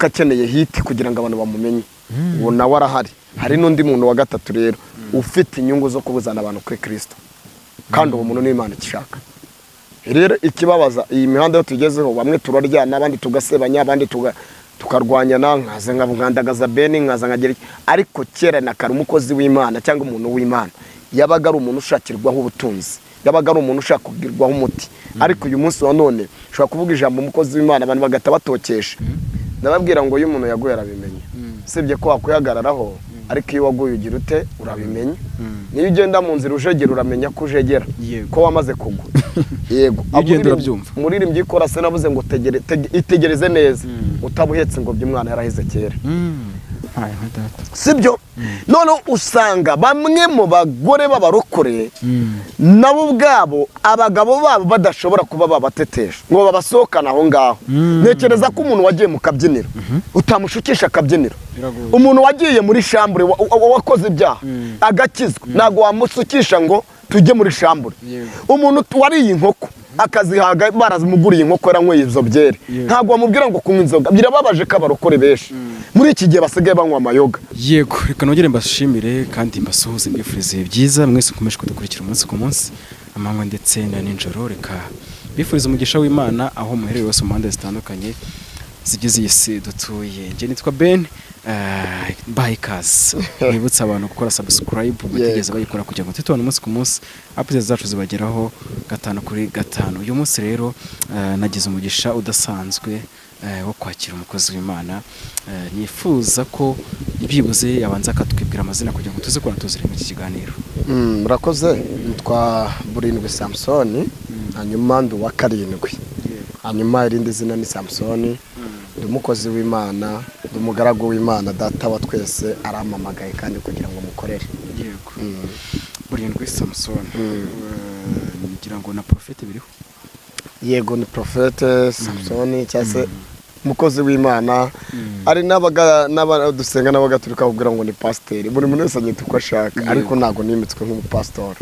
Ariko akeneye hit kugira ngo abantu bamumenye, uwo nawe arahari. Hari n'undi muntu wa gatatu rero ufite inyungu zo kubuzana abantu kuri Kirisito, kandi uwo muntu n'Imana ikishaka. Rero ikibabaza, iyi mihanda yo tugezeho, bamwe turaryana, abandi tugasebanya, abandi tukarwanyana, nkaza nkandagaza Beni, nkaza nkagira iki. Ariko kera na kare, umukozi w'Imana cyangwa umuntu w'Imana yabaga ari umuntu ushakirwaho ubutunzi, yabaga ari umuntu ushaka kugirwaho umuti. Ariko uyu munsi wa none ushobora kuvuga ijambo umukozi w'Imana, abantu bagahita batokesha. Ndababwira ngo iyo umuntu yaguye arabimenya. Usibye ko wakwihagararaho, ariko iyo waguye ugira ute? Urabimenya. Niyo ugenda mu nzira ujegera, uramenya ko ujegera, ko wamaze kugwa. Yego. Iyo ugenda urabyumva. Umuririmbyi ikora se navuze ngo itegereze neza utaba uhetse ingobyi umwana yaraheze kera. Ntayo nka data. Sibyo? Noneho usanga bamwe mu bagore b'abarokore nabo ubwabo abagabo babo badashobora kuba babatetesha ngo babasohokane aho ngaho. Ntekereza ko umuntu wagiye mu kabyiniro utamushukisha akabyiniro. Biragoye. Umuntu wagiye muri chambre, wakoze ibyaha agakizwa, ntabwo wamusukisha ngo tujye muri chambre. Umuntu wariye inkoko akazihaga, barazimuguriye inkoko, yaranyweye izo byeri, ntabwo wamubwira ngo kunywa inzoga. Birababaje ko abarokore benshi muri iki gihe basigaye banywa amayoga. Yego, reka nongere mbashimire kandi mbasuhuze, mbifurize ibihe byiza mwese mukomeje kudukurikira umunsi ku munsi, amanywa ndetse na nijoro. Reka mbifurize umugisha w'Imana aho muherereye hose mu mpande zitandukanye zigize iyi si dutuye. Njye nitwa Ben, mbahaye ikaze, nibutsa abantu gukora subscribe batigeze bayikora kugira ngo tubone umunsi ku munsi updates zacu zibageraho gatanu kuri gatanu. Uyu munsi rero nagize umugisha udasanzwe wo kwakira umukozi w'Imana. Nifuza ko byibuze yabanza akatwibwira amazina kugira ngo tuze kubona tuziremo iki kiganiro. Murakoze. Nitwa Burindwi Samusoni, hanyuma ndi uwa karindwi, hanyuma irindi zina ni Samusoni. Ndi umukozi w'Imana, ndi umugaragu w'Imana. Data wa twese arampamagaye kandi kugira ngo mukorere. Yego, Burindwi Samusoni. Ngira ngo na porofete biriho. Yego, ni porofete Samusoni cyangwa se umukozi w'Imana. Hari dusenga n'abagatulika bakubwira ngo ni pasiteri. Buri muntu wese agenda uko ashaka, ariko ntabwo nimitswe nk'umupasitori.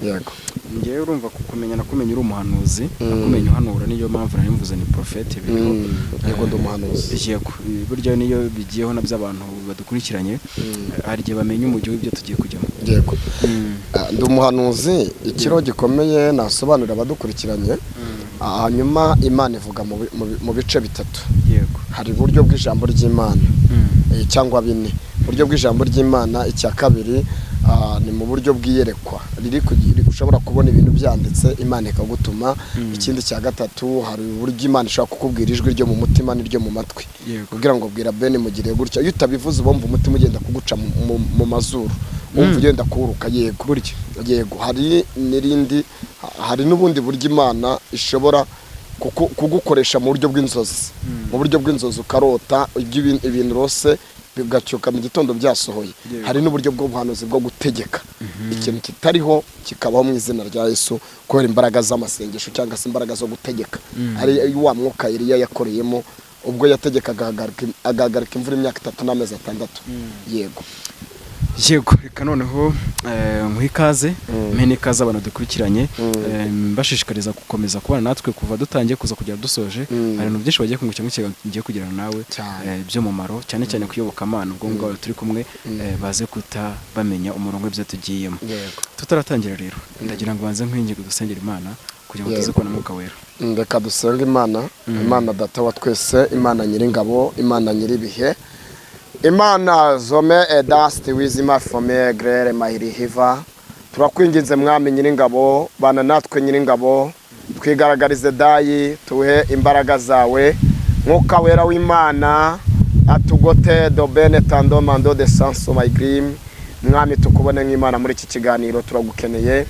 Yego. Ngewe urumva kukumenya, nakumenya uri umuhanuzi, nakumenya uhanura, niyo mpamvu nari mvuze ni porofete biriho. Yego, ndi umuhanuzi. Yego, burya niyo bigiyeho nabyo abantu badukurikiranye hari igihe bamenya umujyi w'ibyo tugiye kujyamo. Yego. Ndi umuhanuzi. Ikiro gikomeye nasobanurira abadukurikiranye, hanyuma Imana ivuga mu bice bitatu. Hari uburyo bw'ijambo ry'Imana, cyangwa bine. Uburyo bw'ijambo ry'Imana. Icya kabiri ni mu buryo bw'iyerekwa riri ushobora kubona ibintu byanditse, Imana ikagutuma. Ikindi cya gatatu, hari uburyo Imana ishobora kukubwira ijwi ryo mu mutima n'iryo mu matwi, kugira ngo bwira Bene mugire gutya. Iyo utabivuze, ubumva umutima ugenda kuguca mu mazuru, wumva ugenda kuwuruka. Yego. Burya. Yego. Hari n'irindi, hari n'ubundi buryo Imana ishobora kugukoresha mu buryo bw'inzozi. Mu buryo bw'inzozi ukarota ibintu urose bigacyuka mu gitondo byasohoye. Hari n'uburyo bw'ubuhanuzi bwo gutegeka ikintu kitariho kikabaho mu izina rya Yesu, kubera imbaraga z'amasengesho cyangwa se imbaraga zo gutegeka, ari wa mwuka Eliya yakoreyemo ubwo yategekaga agahagarika imvura imyaka 3 n'amezi 6. Yego. Yego, reka noneho nkuhe ikaze, mpe n'ikaze abantu dukurikiranye, mbashishikariza gukomeza kubana natwe kuva dutangiye kuza kugera dusoje. Hari ibintu byinshi bagiye kungukira mu kiganiro ngiye kugirana nawe by'umumaro, cyane cyane kuyobokamana. Ubwo ngubwo turi kumwe baze kuta bamenya umurongo w'ibyo tugiyemo. Tutaratangira rero, ndagira ngo banze nkwinginge dusengera Imana kugira ngo tuze kubona Mwuka Wera. Reka dusenge Imana. Imana Data wa twese, Imana Nyiringabo, Imana Nyiribihe, Imana zome edasti wizima fome grere mahirihiva, turakwinginze Mwami Nyiringabo, bana natwe Nyiringabo, twigaragarize dayi, tuhe imbaraga zawe. Mwuka Wera w'Imana atugote dobene tando mando de sanso mayigirimu. Mwami, tukubone nk'Imana muri iki kiganiro, turagukeneye.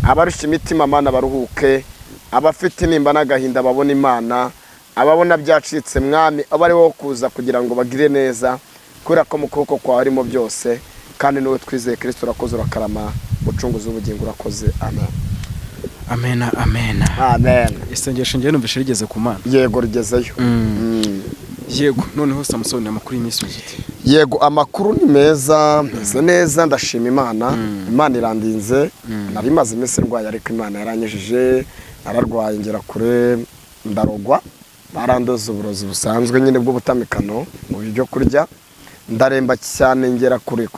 Abarushya imitima, Mana, baruhuke. Abafite intimba n'agahinda babona Imana. Ababona byacitse, Mwami, abe ari wowe kuza kugira ngo bagire neza, kubera ko mu kuboko kwawe harimo byose kandi niwe twizeye. Kirisito, urakoze, urakarama, mucunguzi w'ubugingo, urakoze. Amen. Amena, amena. Amen. Isengesho ngewe numvise rigeze ku Mana. Yego, rigezeyo. Yego, noneho Samusoni, amakuru y'iminsi umeze ute? Yego, amakuru ni meza, meze neza, ndashima Imana. Imana irandinze. Nari maze iminsi ndwaye, ariko Imana yaranyijije. Nararwaye ngera kure, ndarogwa. Barandoze uburozi busanzwe nyine bw'ubutamikano mu byo kurya, ndaremba cyane, ngera kure.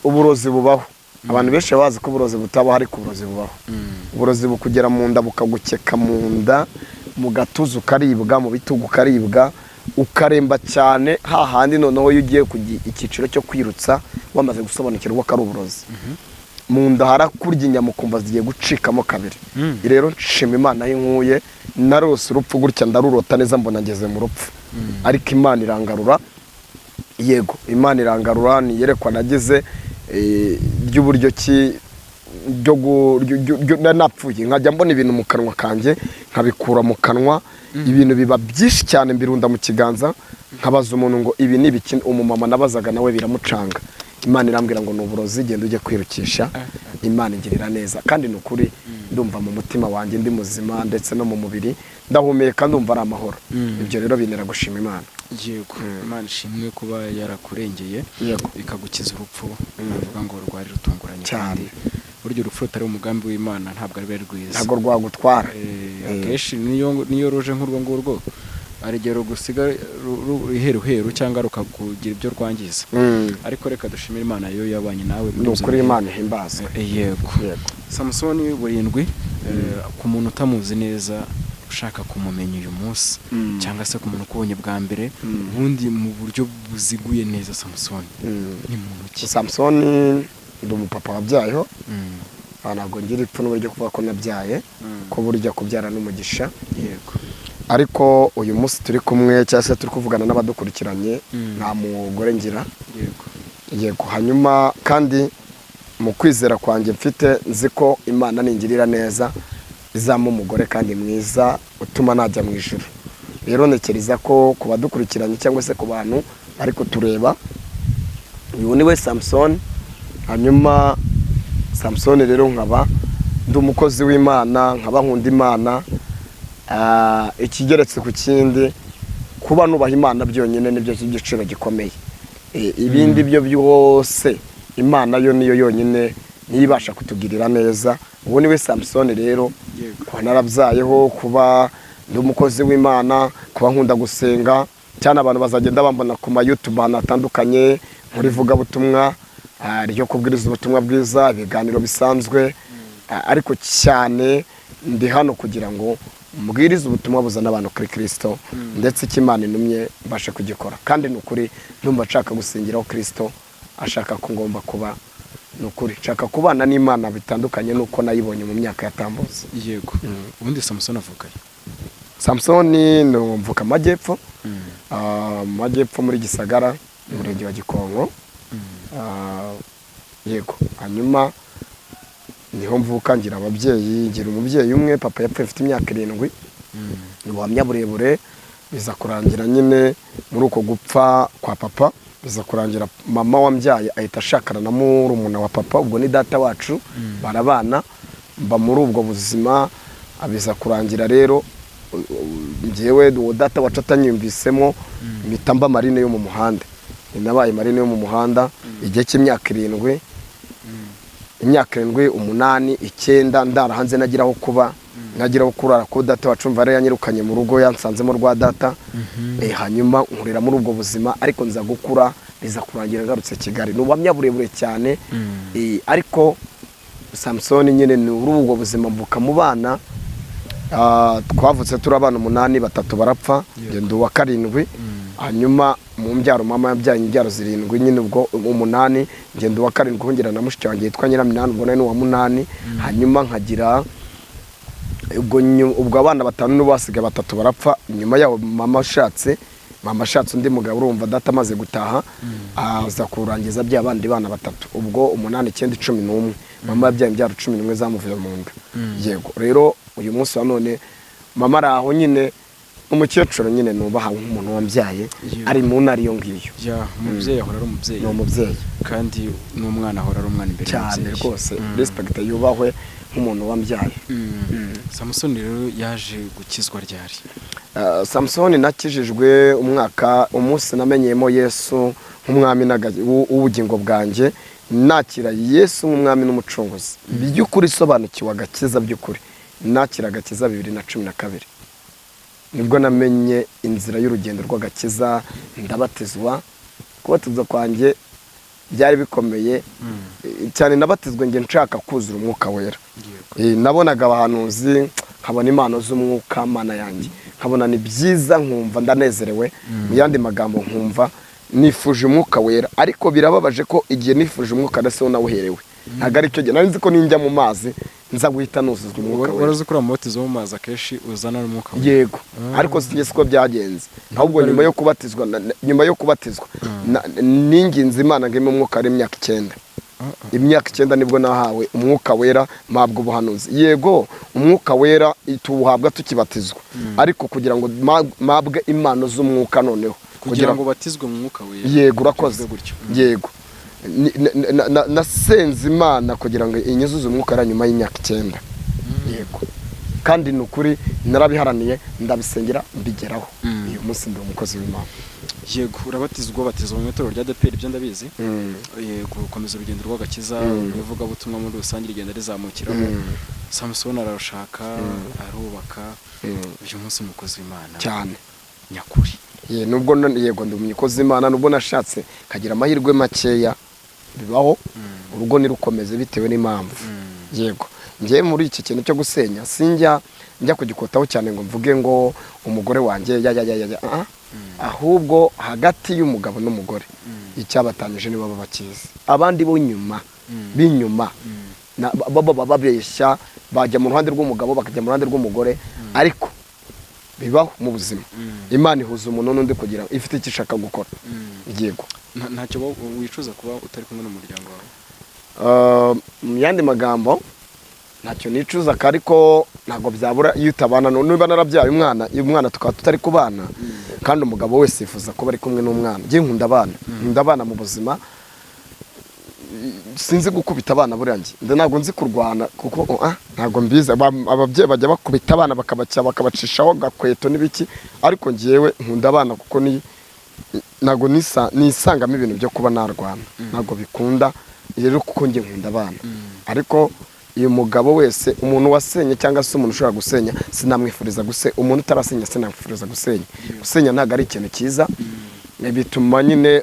Uburozi bubaho. Abantu benshi baba bazi ko uburozi butabaho, ariko uburozi bubaho. Uburozi bukugera mu nda, bukagukeka mu nda, mu gatuza ukaribwa, mu bitugu ukaribwa, ukaremba cyane hahandi. Noneho iyo ugiye ku icyiciro cyo kwirutsa, wamaze gusobanukirwa ko ari uburozi, mu nda harakurya, inyama ukumva zigiye gucikamo kabiri. Rero nshima Imana aho inkuye. Narose urupfu gutya, ndarurota neza, mbona ngeze mu rupfu, ariko Imana irangarura. Yego, Imana irangarura. Ni iyerekwa nagize ry'uburyo ki ryo napfuye, nkajya mbona ibintu mu kanwa kanjye, nkabikura mu kanwa, ibintu biba byinshi cyane, mbirunda mu kiganza, nkabaza umuntu ngo ibi ni ibiki. Umumama nabazaga nawe biramucanga. Imana irambwira ngo ni uburozi, genda ujye kwirukisha. Imana ingirira neza, kandi ni ukuri ndumva mu mutima wanjye ndi muzima, ndetse no mu mubiri ndahumeka, ndumva ari amahoro. Ibyo rero bintera gushima Imana. Yego, Imana ishimwe kuba yarakurengeye, ikagukiza urupfu navuga ngo rwari rutunguranye. Cyane. Kandi burya urupfu rutari umugambi w'Imana ntabwo ari rwiza. Ntabwo rwagutwara. Akenshi niyo ruje nk'urwo ngurwo, hari igihe rugusiga iheruheru cyangwa rukakugira ibyo rwangiza. Ariko reka dushimire Imana yo yabanye nawe muri Ni ibyo ukuri, bihe. Imana ihimbazwe. Yego. Yego. Samusoni Burindwi, ku muntu utamuzi neza ushaka kumumenya uyu munsi, cyangwa se ku muntu ukubonye bwa mbere, ubundi mu buryo buziguye neza, Samusoni ni muntu ki? Samusoni, ndi umupapa wabyayeho. Ntabwo ngira ipfunwe ryo kuvuga ko nabyaye, ko burya kubyara n'umugisha. Ariko uyu munsi turi kumwe, cyangwa se turi kuvugana n'abadukurikiranye, nta mugore ngira. Yego. Hanyuma kandi mu kwizera kwanjye mfite, nzi ko Imana ningirira neza izampa umugore kandi mwiza utuma najya mu ijuru. Rero ntekereza ko ku badukurikiranye cyangwa se ku bantu bari kutureba, uyu ni we Samusoni. Hanyuma Samusoni rero, nkaba ndi umukozi w'Imana, nkaba nkunda Imana. Ikigeretse ku kindi, kuba nubaha Imana byonyine nibyo by'igiciro gikomeye. Ibindi byo byose, Imana yo niyo yonyine niyo ibasha kutugirira neza. Ubu niwe Samusoni rero. Kuba narabyayeho, kuba ndi umukozi w'Imana, kuba nkunda gusenga cyane, abantu bazagenda bambona ku ma YouTube ahantu hatandukanye muri vugabutumwa, ryo kubwiriza ubutumwa bwiza, ibiganiro bisanzwe. Ariko cyane ndi hano kugira ngo mbwirize ubutumwa buzana abantu kuri Kirisito, ndetse icyo Imana intumye mbashe kugikora. Kandi ni ukuri ndumva nshaka gusengeraho Kirisito ashaka ko ngomba kuba. Ni ukuri nshaka kubana n'Imana bitandukanye n'uko nayibonye mu myaka yatambutse. Yego. Ubundi Samusoni avukaye? Samusoni ni mvuka amajyepfo, mu majyepfo muri Gisagara, mu murenge wa Gikonko. Yego. Hanyuma niho mvuka, ngira ababyeyi, ngira umubyeyi umwe. Papa yapfuye afite imyaka 7. Ni ubuhamya burebure. Biza kurangira nyine muri uko gupfa kwa papa, biza kurangira mama wambyaye ahita ashakana na murumuna wa papa, ubwo ni data wacu, barabana, mba muri ubwo buzima. Biza kurangira rero njyewe uwo data wacu atanyumvisemo, mpita mba marine yo mu muhanda. Nabaye marine yo mu muhanda igihe cy'imyaka 7, imyaka 7, 8, 9, ndara hanze, nagira aho kuba, nagira aho kurara, ko data wacu mva yari yanyirukanye mu rugo yansanzemo rwa data. Hanyuma nkurira muri ubwo buzima, ariko nza gukura, biza kurangira ngarutse Kigali. Ni ubuhamya burebure cyane. Ariko Samusoni nyine ni uri ubwo buzima. Mvuka mu bana, twavutse turi abana umunani, batatu barapfa, ngenda uwa karindwi. Hanyuma mu mbyaro mama yabyaye imbyaro zirindwi nyine, ubwo umunani, ngenda uwa karindwi, hongera na mushiki wanjye yitwa Nyiraminani, ubwo nawe ni uwa munani. Hanyuma nkagira ubwo abana batanu n'ubu basigaye batatu barapfa. Nyuma yaho mama ashatse undi mugabo, urumva data amaze gutaha, aza kurangiza bya bandi bana batatu, ubwo umunani, icyenda, 11. Mama yabyaye imbyaro 11 zamuvuye mu nda. Yego. Rero uyu munsi wa none mama ari aho nyine, umukecuru nyine nubaha nk'umuntu wambyaye. Ari mu ntara iyo ngiyo. Ya, umubyeyi ahora ari umubyeyi. Ni umubyeyi. Kandi n'umwana ahora ari umwana imbere Cyane. y'umubyeyi. Rwose respect, yubahwe nk'umuntu wambyaye. Samusoni rero yaje gukizwa ryari? Samusoni nakijijwe umwaka, umunsi namenyeyemo Yesu nk'umwami w'ubugingo bwanjye, nakira Yesu nk'umwami n'umucunguzi by'ukuri, isobanukiwe agakiza by'ukuri, nakira agakiza 2012. Nibwo namenye inzira y'urugendo rw'agakiza, ndabatizwa. Kubatizwa kwanjye byari bikomeye cyane. Nabatizwe njye nshaka kuzura Umwuka Wera. Nabonaga abahanuzi, nkabona impano z'umwuka, Mana yanjye, nkabona ni byiza, nkumva ndanezerewe. Mu yandi magambo, nkumva nifuje Umwuka Wera. Ariko birababaje ko igihe nifuje Umwuka ndetse nawuherewe ntabwo ari cyo gihe nari nzi ko ninjya mu mazi nza guhita nuzuzwa Umwuka Wera. Warazi ko uriya mubatizo wo mu mazi akenshi uzana n'Umwuka Wera? Yego, ariko sinjye siko byagenze. Ahubwo nyuma yo kubatizwa ninginze Imana ngo impe Umwuka. Ari imyaka 9, imyaka 9 nibwo nahawe Umwuka Wera, mpabwa ubuhanuzi. Yego, Umwuka Wera tuwuhabwa tukibatizwa, ariko kugira ngo mpabwe impano z'umwuka noneho Kugira ngo ubatizwe mu Mwuka Wera. Yego, urakoze. Tuvuge gutyo. Yego. Nasenze Imana kugira ngo inyuzuze Umwuka Wera nyuma y'imyaka 9. Yego, kandi ni ukuri narabiharaniye, ndabisengera, mbigeraho. Uyu munsi ndi umukozi w'Imana. Yego, urabatizwa, ubatizwa mu itorero rya ADEPR, ibyo ndabizi. Yego, gukomeza urugendo rw'agakiza, ivugabutumwa muri rusange rigenda rizamukiramo. Samusoni arashaka, arubaka, uyu munsi umukozi w'Imana Cyane. nyakuri. Nubwo yego, ndi umukozi w'Imana, nubwo nashatse kagira amahirwe makeya, bibaho, urugo ntirukomeze bitewe n'impamvu. Yego, njyewe muri iki kintu cyo gusenya sinjya njya kugikotaho cyane ngo mvuge ngo umugore wanjye ya ya ya ya ya, ah, ahubwo hagati y'umugabo n'umugore icyabatanyije nibo baba bakizi. Abandi bo nyuma b'inyuma bo baba babeshya, bajya mu ruhande rw'umugabo, bakajya mu ruhande rw'umugore. Ariko bibaho mu buzima, Imana ihuza umuntu n'undi kugira ngo ifite icyo ishaka gukora. Yego. Ntacyo wicuza kuba utari kumwe n'umuryango wawe? Mu yandi magambo, ntacyo nicuza, ariko ntabwo byabura iyo utabana niba narabyaye umwana, iyo umwana tukaba tutari kubana, kandi umugabo wese yifuza kuba ari kumwe n'umwana. Njye nkunda abana, nkunda abana mu buzima. Sinzi gukubita abana buriya, njye ntabwo nzi kurwana kuko ntabwo mbizi. Ababyeyi bajya bakubita abana, bakabaca, bakabacishaho gakweto n'ibiki, ariko njyewe nkunda abana kuko ni ntabwo nisangamo ibintu byo kuba narwana, ntabwo bikunda rero kuko njye nkunda abana. Ariko uyu mugabo wese, umuntu wasenye cyangwa se umuntu ushobora gusenya, sinamwifuriza gusenya. Umuntu utarasenya sinamwifuriza gusenya. Gusenya ntabwo ari ikintu cyiza. Bituma nyine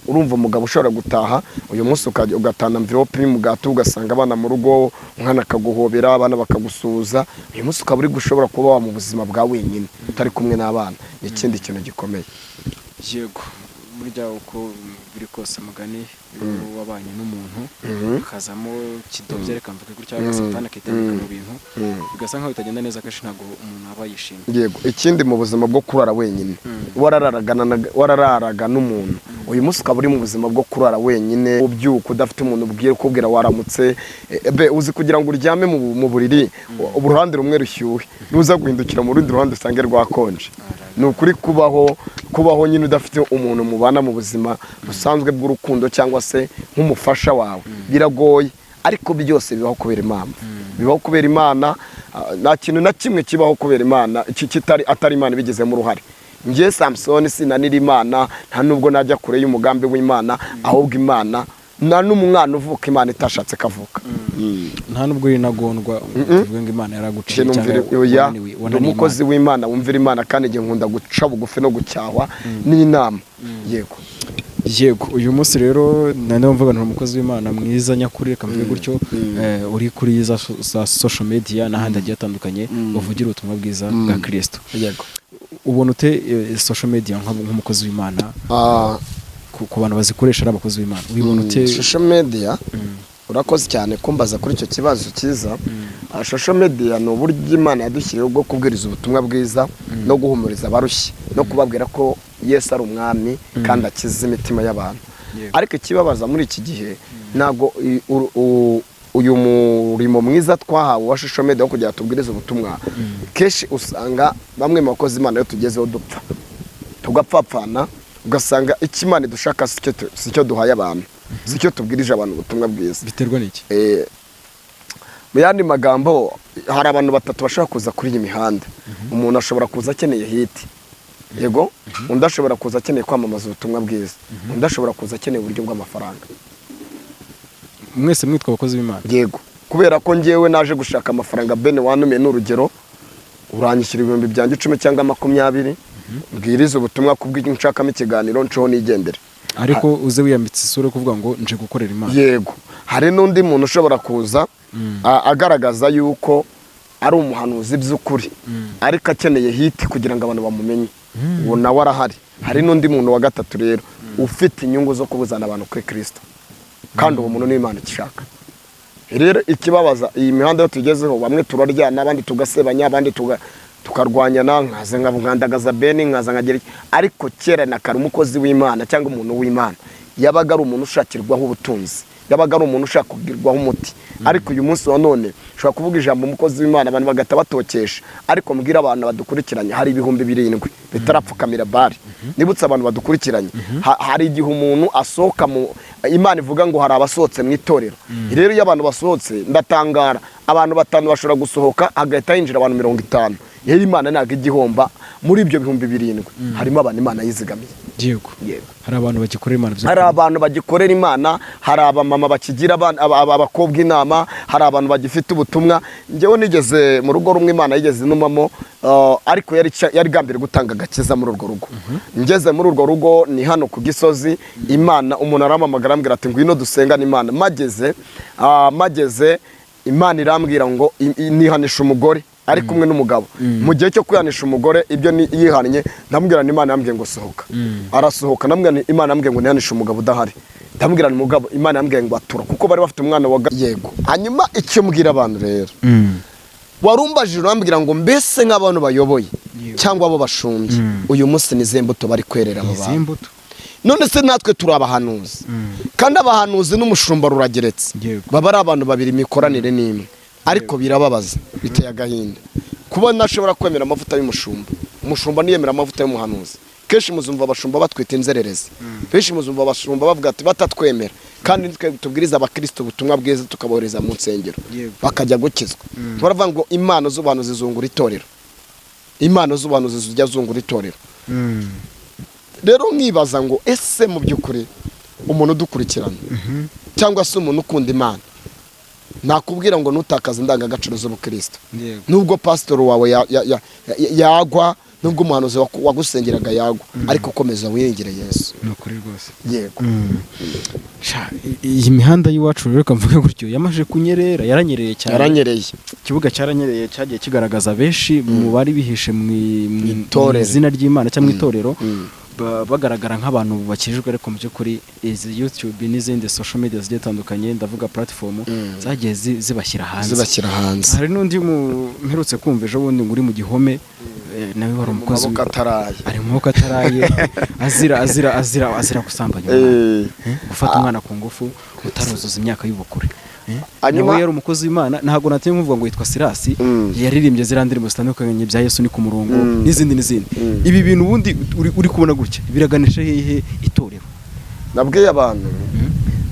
urumva umugabo ushobora gutaha uyu munsi ukajya ugatana enveloppe y'umugati, ugasanga abana mu rugo, umwana akaguhobera, abana bakagusuhuza. Uyu munsi ukaba uri gushobora kuba wa mu buzima bwa wenyine utari kumwe n'abana, ni ikindi kintu gikomeye. Yego, burya uko biri kose, mugani iyo wabanye n'umuntu hakazamo kidobya, reka mvuge gutya, agasatani akitambika mu bintu, bigasa nkaho bitagenda neza, akenshi ntabwo umuntu aba yishimye. Yego, ikindi mu buzima bwo kurara wenyine, warararaga n'umuntu, uyu munsi ukaba uri mu buzima bwo kurara wenyine, ubyuka udafite umuntu ubwira ukubwira waramutse. Be uzi kugira ngo uryame mu buriri, uruhande rumwe rushyuhe, nuza guhindukira mu rundi ruhande usange rwakonje. Ni ukuri kubaho nyine udafite umuntu mubana mu buzima busanzwe bw'urukundo cyangwa se nk'umufasha wawe biragoye. Ariko byose bibaho kubera impamvu, bibaho kubera Imana. Nta kintu na kimwe kibaho kubera Imana kitari atari Imana ibigizemo uruhare. Njye Samusoni sinanira Imana, nta nubwo najya kure y'umugambi w'Imana. Ahubwo Imana, nta n'umwana uvuka Imana itashatse kavuka. Nta nubwo uri intagondwa ngo tuvuge ngo Imana yaraguciye Njye cyangwa numvira oya, wananiwe ndi umukozi Imana. w'Imana wumvira Imana, kandi njye nkunda guca bugufi no gucyahwa n'inama. Yego. Yego, uyu munsi rero nari mvuga nti umukozi w'Imana mwiza nyakuri, reka mvuge gutyo, uri kuri za social media n'ahandi hagiye hatandukanye uvugira ubutumwa bwiza bwa Kristo. Yego. Ubona ute social media nk'umukozi w'Imana, ku bantu bazikoresha ari abakozi b'Imana, ubibona ute? Social media, urakoze cyane kumbaza kuri icyo kibazo cyiza. Social media ni uburyo Imana yadushyiriyeho bwo kubwiriza ubutumwa bwiza no guhumuriza abarushye no kubabwira ko Yesu ari umwami kandi akiza imitima y'abantu. Ariko ikibabaza muri iki gihe, ntabwo uyu murimo mwiza twahawe wa social media wo kugira ngo tubwirize ubutumwa, kenshi usanga bamwe mu bakozi Imana iyo tugezeho dupfa tugapfapfana, ugasanga icyo Imana idushaka si cyo duhaye abantu, si cyo tubwirije abantu ubutumwa bwiza. Biterwa n'iki? Mu yandi magambo, hari abantu batatu bashobora kuza kuri iyi mihanda. Umuntu ashobora kuza akeneye hit, yego. Undi ashobora kuza akeneye kwamamaza ubutumwa bwiza. Undi ashobora kuza akeneye uburyo bw'amafaranga. Mwese mwitwa abakozi b'Imana. Yego, kubera ko njyewe naje gushaka amafaranga, bene wantumiye ni urugero. Uranyishyura 10,000 byanjye cyangwa 20, mbwirize ubutumwa kubw'icyo nshakamo ikiganiro, nceho nigendere. Ariko uze wiyambitse isura yo kuvuga ngo nje gukorera Imana. Yego, hari n'undi muntu ushobora kuza agaragaza yuko ari umuhanuzi by'ukuri, ariko akeneye hit kugira ngo abantu bamumenye. Uwo nawe arahari. Hari n'undi muntu wa gatatu rero ufite inyungu zo kubuzana abantu kuri Kirisito, kandi uwo muntu ni Imana ikishaka. Rero ikibabaza, iyi mihanda yo tugezeho, bamwe turaryana, abandi tugasebanya, abandi tukarwanyana, nkaza nkandagaza Beni, nkaza nkagira iki. Ariko kera na kare, umukozi w'Imana cyangwa umuntu w'Imana yabaga ari umuntu ushakirwaho ubutunzi, yabaga ari umuntu ushaka kugirwaho umuti. Ariko uyu munsi wa none ushobora kuvuga ijambo umukozi w'Imana, abantu bagahita batokesha. Ariko mbwira abantu badukurikiranye, hari 7000 bitarapfukamira bari. Nibutse abantu badukurikiranye, hari igihe umuntu asohoka mu Imana ivuga ngo hari abasohotse mu itorero. Rero iyo abantu basohotse, ndatangara, abantu batanu bashobora gusohoka, hagahita hinjira abantu 50. Rero Imana ntabwo ijya ihomba. Muri ibyo 7000 harimo abantu Imana yizigamiye. Yego. Hari abantu bagikorera Imana by'ukuri. Hari abantu bagikorera Imana, hari abamama bakigira abakobwa inama, hari abantu bagifite ubutumwa. Njyewe nigeze mu rugo rumwe Imana yigeze inumamo, ariko yari igambiriye gutanga agakiza muri urwo rugo. Ngeze muri urwo rugo, ni hano ku Gisozi, Imana, umuntu arampamagara, arambwira ati: "Ngwino dusengane Imana." Mageze, Imana irambwira ngo nihanisha umugore ari kumwe n'umugabo. Mu gihe cyo kwihanisha umugore ibyo ni yihannye, ndamubwira ni Imana yambwiye ngo sohoka, arasohoka. Ndamubwira ni Imana yambwiye ngo nihanishe umugabo udahari. Ndamubwira ni mugabo, Imana yambwiye ngo atura, kuko bari bafite umwana wa yego. Hanyuma icyo mbwira abantu rero, warumbajije urambwira ngo mbese nk'abantu bayoboye cyangwa abo bashumbye, uyu munsi ni izihe mbuto bari kwerera abo Izi bantu? mbuto. None se natwe turi abahanuzi, kandi abahanuzi n'umushumba rurageretse. Baba ari abantu babiri, imikoranire ni imwe. Ariko birababaza, biteye agahinda kuba ntashobora kwemera amavuta y'umushumba, umushumba ntiyemera amavuta y'umuhanuzi. Kenshi muzumva abashumba batwita inzererezi, benshi muzumva abashumba bavuga ati batatwemera, kandi nitwe tubwiriza abakristo ubutumwa bwiza, tukabohereza mu nsengero bakajya gukizwa. Baravuga ngo impano z'ubuhanuzi zungura itorero, impano z'ubuhanuzi zijya zungura itorero. Rero nkibaza ngo ese mu by'ukuri umuntu udukurikirana cyangwa se umuntu ukunda Imana, nakubwira ngo ntutakaze indangagaciro z'ubukristo. Nubwo pasitori wawe yagwa, nubwo umuhanuzi wagusengeraga yagwa, ariko komeza wiringire Yesu. Ni ukuri rwose. Yego. Sha, iyi mihanda y'iwacu rero, reka mvuge gutyo, yamaze kunyerera, yaranyereye cyane. Yaranyereye. Ikibuga cyaranyereye, cyagiye kigaragaza benshi mu bari bihishe mu Itorero. izina ry'Imana cyangwa mu itorero, bagaragara nk'abantu bakijijwe, ariko mu by'ukuri izi YouTube n'izindi social media zigiye zitandukanye, ndavuga platform, zagiye zibashyira hanze. Zibashyira hanze. Hari n'undi mperutse kumva ejo bundi ngo uri mu gihome, nawe wari mu umukozi maboko ataraye. Ari mu maboko ataraye, azira gusambanya umwana. Gufata umwana ku ngufu utaruzuza imyaka y'ubukure. Nawe yari umukozi w'Imana. Ntabwo natinye nkuvuga ngo yitwa Sirasi. Yaririmbye ziriya ndirimbo zitandukanye bya Yesu ni ku murongo n'izindi n'izindi. Ibi bintu ubundi uri kubona gutya biraganisha hehe itorero? Nabwiye abantu,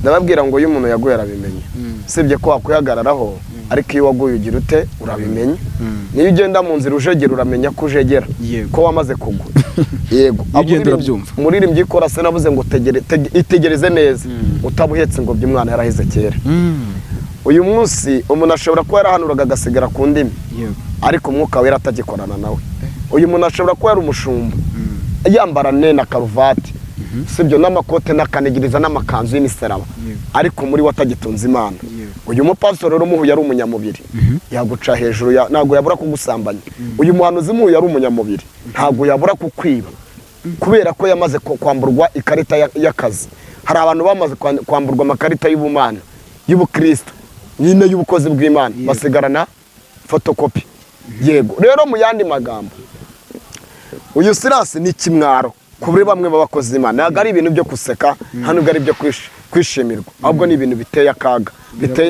ndababwira ngo iyo umuntu yaguye arabimenya. Usibye ko wakwihagararaho, ariko iyo waguye ugira ute? Urabimenya. Niyo ugenda mu nzira ujegera, uramenya ko ujegera, ko wamaze kugwa. Yego. Iyo ugenda urabyumva. Umuririmbyi ikora se navuze ngo itegereze neza utabuhetse ngo umwana yaraheze kera. Uyu munsi umuntu ashobora kuba yarahanuraga agasigara ku ndimi, ariko Umwuka Wera atagikorana nawe. Uyu muntu ashobora kuba yari umushumba, yambara ne na karuvati, sibyo, n'amakote n'akanigiriza n'amakanzu y'imisaraba, ariko muri we atagitunze Imana. Uyu mupasitoro rero umuhuye ari umunyamubiri, yaguca hejuru, ntabwo yabura kugusambanya. Uyu muhanuzi muhuye ari umunyamubiri, ntabwo yabura kukwiba, kubera ko yamaze kwamburwa ikarita y'akazi. Hari abantu bamaze kwamburwa amakarita y'ubumana, y'ubukristo nyine, y'ubukozi bw'Imana, basigarana fotokopi. Yego. Rero mu yandi magambo, uyu Sirasi ni ikimwaro kuri bamwe b'abakozi b'Imana. Ntabwo ari ibintu byo guseka, nta nubwo ari ibyo kwishimirwa, ahubwo ni ibintu biteye akaga,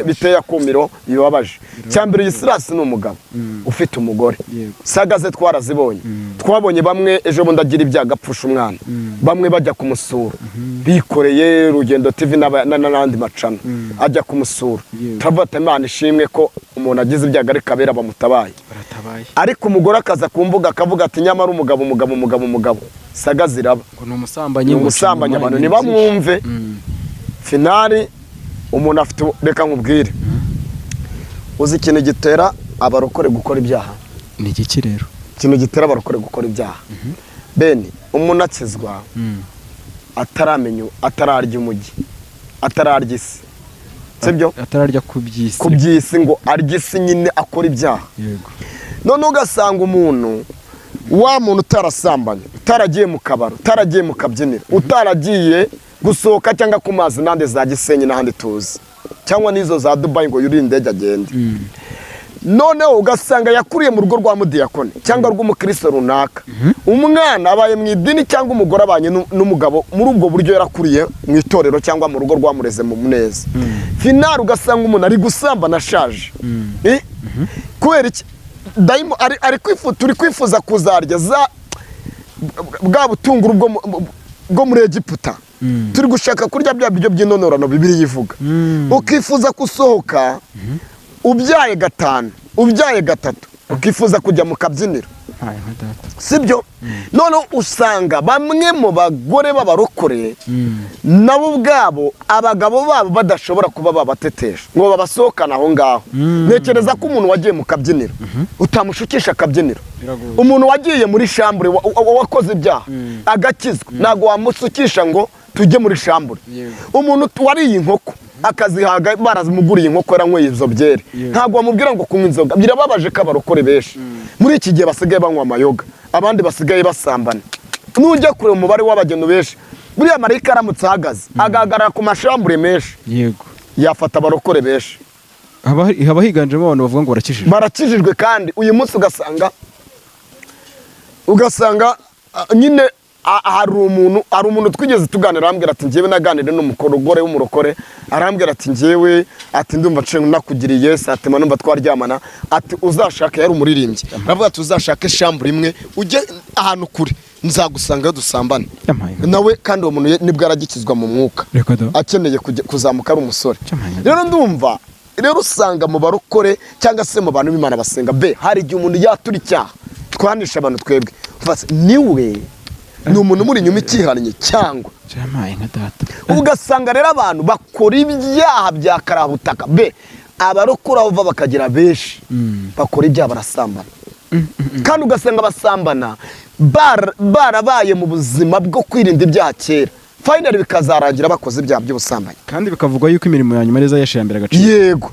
biteye akumiro, bibabaje. Cyambere, uyu Sirasi ni umugabo ufite umugore. Saga ze twarazibonye. Twabonye bamwe ejo bundi agira ibyago apfusha umwana, bamwe bajya kumusura bikoreye Rugendo TV n'andi macana ajya kumusura. Turavuga ati Imana ishimwe ko umuntu agize ibyago ariko abera bamutabaye. Baratabaye. Ariko umugore akaza ku mbuga akavuga ati nyamara umugabo, umugabo, umugabo, umugabo, saga ziraba. Ngo ni umusambanyi. Ni Ngo umusambanyi, inyuma, abantu ibintu byinshi. ntibamwumve. Finally umuntu afite, reka nkubwire, uzi ikintu gitera abarokore gukora ibyaha? Ni igiki rero? Ikintu gitera abarokore gukora ibyaha, bene umuntu akizwa ataramenya, atararya umujyi, atararya isi, sibyo? Atararya ku by'isi. Ku by'isi, ngo arye isi nyine, akora ibyaha. Noneho ugasanga umuntu, wa muntu utarasambanye, utaragiye mu kabari, utaragiye mu kabyiniro, utaragiye gusohoka cyangwa ku mazi n'ahandi za Gisenyi n'ahandi tuzi, cyangwa n'izo za Dubayi ngo yurire indege agende, noneho ugasanga yakuriye mu rugo rwa mudiyakoni cyangwa rw'umukristo runaka, umwana abaye mu idini cyangwa umugore abanye n'umugabo muri ubwo buryo, yarakuriye mu itorero cyangwa mu rugo rwamureze mu neza. Finally ugasanga umuntu ari gusambana ashaje. Kubera iki? Ari turi kwifuza kuzarya za bwa butunguru bwo muri Egiputa, turi gushaka kurya bya biryo by'intonorano Bibiliya ivuga. Ukifuza gusohoka ubyaye gatanu, ubyaye gatatu, ukifuza kujya mu kabyiniro. Ntaye nka data. Sibyo? Noneho usanga bamwe mu bagore b'abarokore nabo ubwabo abagabo babo badashobora kuba babatetesha ngo babasohokane aho ngaho. Ntekereza ko umuntu wagiye mu kabyiniro utamushukisha akabyiniro. Biragoye. Umuntu wagiye muri chambre, wakoze ibyaha agakizwa, ntabwo wamusukisha ngo tujye muri chambre. Umuntu wariye inkoko akazihaga, baramuguriye inkoko, yaranyweye izo byeri, ntabwo wamubwira ngo kunywa inzoga. Birababaje ko abarokore benshi muri iki gihe basigaye banywa amayoga, abandi basigaye basambana. Nujya kureba umubare w'abageni benshi, buriya marayika aramutse ahagaze agahagarara ku ma chambre menshi, yafata abarokore benshi. Haba higanjemo abantu bavuga ngo barakijijwe. Barakijijwe, kandi uyu munsi ugasanga nyine hari umuntu twigeze tuganira, arambwira ati njyewe naganire n'umugore w'umurokore, arambwira ati njyewe, ati ndumva nce nakugiriye ati numva twaryamana, ati uzashake, yari umuririmbyi, aravuga ati uzashake chambre imwe ujye ahantu kure, nzagusangayo dusambane. Yampaye inka. Nawe kandi uwo muntu nibwo aragikizwa mu mwuka, Reka da. akeneye kuzamuka ari umusore. Yampaye inka. Rero ndumva rero usanga mu barokore cyangwa se mu bantu b'Imana basenga be, hari igihe umuntu yatura icyaha twanisha abantu twebwe. Umva se, niwe ni umuntu umuri inyuma ikihannye cyangwa Yampaye nka data. Ugasanga rero abantu bakora ibyaha bya karabutaka be, abarokora bava bakagira benshi bakora ibyaha, barasambana, kandi ugasanga basambana barabaye mu buzima bwo kwirinda ibyaha kera, finally bikazarangira bakoze ibyaha by'ubusambanyi. Kandi bikavugwa yuko imirimo ya nyuma arizo yesha ya mbere agaciro. Yego,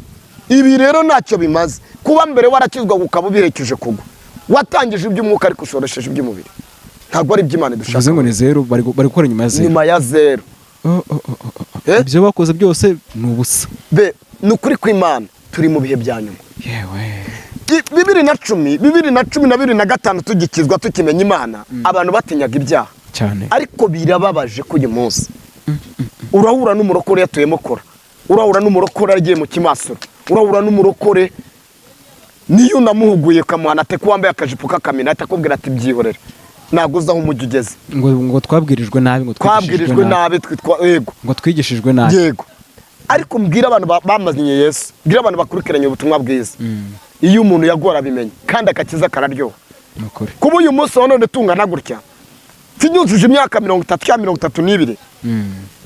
ibi rero ntacyo bimaze kuba mbere warakizwa ukaba ubihekeje kugwa, watangije iby'umwuka ariko ushoresheje iby'umubiri, ntabwo ari iby'Imana Bivuze dushaka. ngo ni zeru, bari gukora nyuma ya zeru. Nyuma ya zeru. Oh. Eh? Ibyo bakoze byose ni ubusa. Be, ni ukuri kw'Imana, turi mu bihe bya nyuma. Yewe. 2010, 2015 tugikizwa, tukimenya Imana, abantu batinyaga ibyaha. Cyane. Ariko birababaje ko uyu munsi urahura n'umurokore yatuyemo kora, urahura n'umurokore agiye mu kimasuro, urahura n'umurokore niyo unamuhuguye ukamuhana ate ko wambaye akajipo k'akamina, ahita akubwira ati byihorere, ntabwo uzi aho umujyi ugeze. Ngo twabwirijwe nabi, ngo twigishijwe. Twabwirijwe nabi, twitwa yego. Ngo twigishijwe nabi. Yego, ariko mbwira abantu bamazanye Yesu, mbwira abantu bakurikiranye ubutumwa bwiza, iyo umuntu yaguwe arabimenya, kandi agakiza kararyoha. Ni ukuri. Kuba uyu munsi wa none tungana gutya, tunyujuje imyaka 30 cyangwa 32,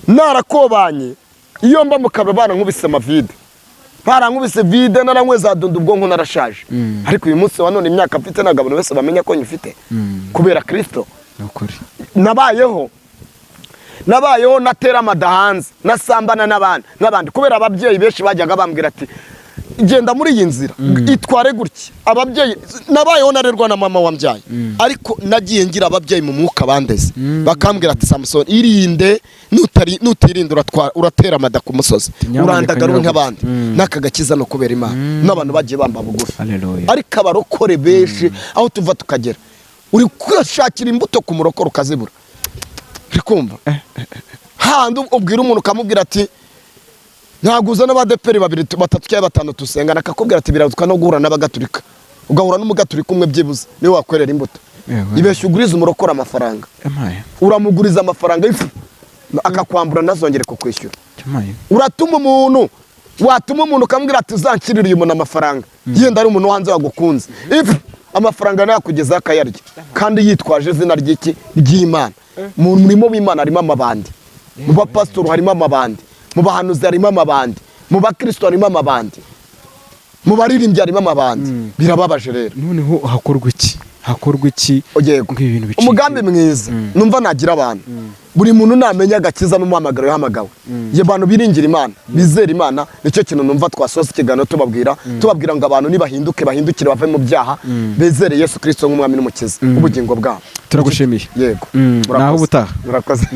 narakobanye, iyo mba mu kabari barankubise amavide, barankubise vide, naranywe za dunda, ubwonko narashaje. Ariko uyu munsi wa none imyaka mfite ntabwo abantu bose bamenya ko nyifite, kubera Kirisito. Ni ukuri. Nabayeho natera amada hanze, nasambana n'abandi n'abandi, kubera ababyeyi benshi bajyaga bambwira ati genda muri iyi nzira, itware gutya. Ababyeyi, nabayeho narerwa na mama wambyaye, ariko nagiye ngira ababyeyi mu mwuka bandeze, bakambwira ati Samusoni, irinde, nutirinda uratera amada ku musozi. Nyamuneka. Urandagara Nyura nk'abandi. gutya. N'aka gakiza no kubera Imana n'abantu bagiye bamba bugufi. Haleluya. Ariko abarokore benshi aho tuva tukagera, uri kwishakira imbuto ku murokore ukazibura. Uri kumva handi ubwira umuntu, ukamubwira ati ntabwo uzana abadeperi babiri, batatu cyangwa batanu dusengana, akakubwira ati birazwa no guhura n'abagaturika, ugahura n'umugaturika umwe byibuze niwe wakwerera imbuto. Ibeshya uguriza umurokore amafaranga, Yampaye. uramuguriza amafaranga y'ifu akakwambura ntazongere kukwishyura. Yampaye. Uratuma umuntu, watuma umuntu ukamubwira ati uzanshyirire uyu muntu amafaranga, yenda ari umuntu wo hanze wagukunze, ifu amafaranga nayakugezaho akayarya, kandi yitwaje izina ry'iki? Ry'Imana. Mu murimo w'Imana harimo amabandi, mu bapasitori harimo amabandi, mu bahanuzi harimo amabandi, mu bakristo harimo amabandi. Mu baririmbyi harimo amabandi. Birababaje rero. Noneho hakorwa iki? Hakorwa iki Yego. ngo ibi bintu bicike? Umugambi mwiza numva nagira abantu, buri muntu namenya agakiza n'umuhamagaro yahamagawe, iyo abantu biringira Imana, bizera Imana, nicyo kintu numva twasoza ikiganiro tubabwira ngo abantu nibahinduke, bahindukire, bave mu byaha, bizere Yesu Kirisito nk'umwami n'umukiza w'ubugingo bwabo. Turagushimiye. Yego. Naho Murakoze. ubutaha. Murakoze.